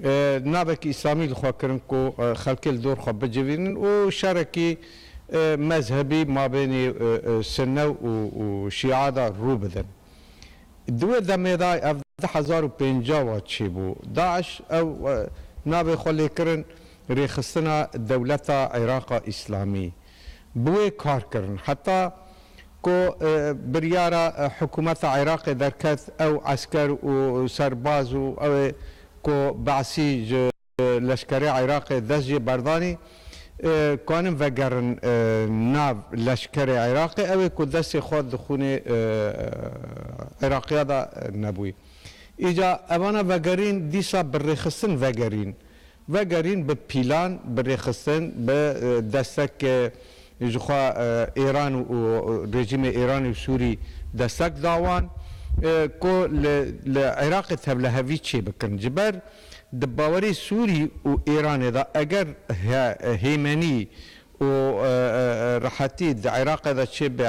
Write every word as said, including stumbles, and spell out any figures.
E, navekî îslamî li xwe kirin ku, e, xelkê li dor xwe bicivînin û şerekî, e, mezhebî mabênê, e, e, Sinne û, û Şîa de rû bidin. Di wê demê de ev di hezar û pêncah ve çêbû. DAIŞ ew, e, navê xwe lê kirin rêxistina dewleta Iraqa Îslamî. Bi wê kar kirin. Heta ku, e, biryara, e, hikûmeta Iraqê derket, ew esker û serbaz û ew ê ku Be'sî ji leşkerê Iraqê dest jê berdanî, e, kanin vegerin, e, nav leşkerê Iraqê, ew ê ku destê xwe di xûnê, e, Iraqiya de nebûyî. Îca evana vegerîn, dîsa bi rêxistin vegerîn. Vegerîn bi pîlan, bi rêxistin, bi, e, destek, e, ji xwe, e, Êran û, û rejîmê Êranê û Sûrî destek da wan, e, ku li, li Iraqê tevlihevî çê bikin. Ji ber di bawerî Sûrî û Êranê de eger he-, hêmenî û, e, e, e, rehetî di Iraqê de çê be,